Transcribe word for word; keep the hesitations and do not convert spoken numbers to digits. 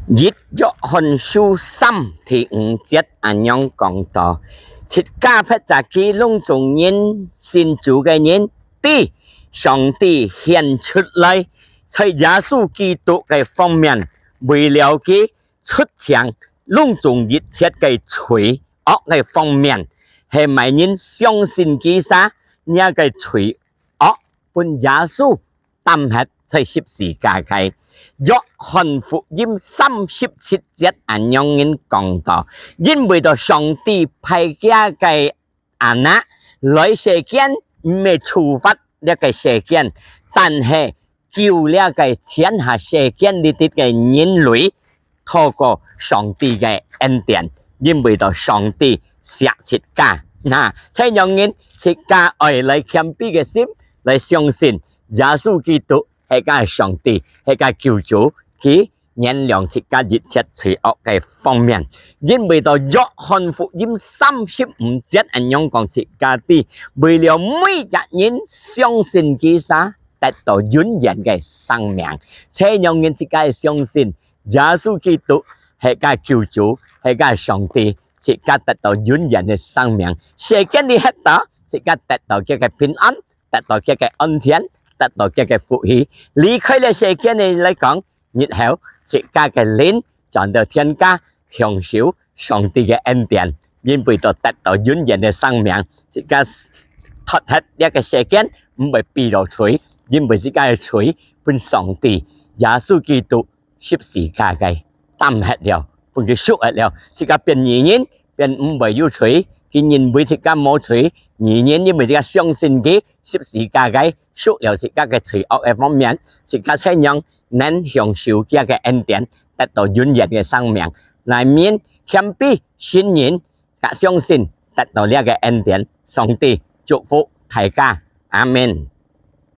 一約翰書三第五節恁樣講到：自家別隻佢攏總人，信主个人，知上帝顯出來，在耶穌基督个方面，為了佢出淨攏總一切个罪惡个方面，係麼人相信佢儕，若个罪惡分耶穌擔忒在十字架个。約翰福音三十七節恁樣人講到：因為到上帝派厥个阿孻來世間，毋係處罰這个世間，但係救這个全下世間裡底个人類，透過上帝个恩典，因為到上帝惜自家。那，在仰人自家愛來謙卑个心，來相信耶穌基督係个上帝，係个救主，佢原諒自家一切罪惡个方面。因為到約翰福音三十五節恁樣講自家知，為了每一人相信佢儕，得到永遠个生命。在仰人自家相信耶穌基督係个救主，係个上帝，自家得到永遠个生命。世間裡歇到，自家得到佢个平安，得到佢个安全，得到佢个福氣。離開了世間裡來講，日後自家个靈轉到天家，享受上帝个恩典，因為到得到永遠个生命。自家脫忒這个世間，毋會被到罪，因為自家个罪分上帝耶穌基督十字架个擔忒了，分佢贖忒了，自家變義人，變毋會有罪。佢認為自家無罪，義人因為自家相信佢十字架个贖了自家个罪惡个方面，自家在仰能享受佢个恩典，得到永遠个生命。內面謙卑信人，佮相信得到這个恩典。上帝祝福大家，阿們。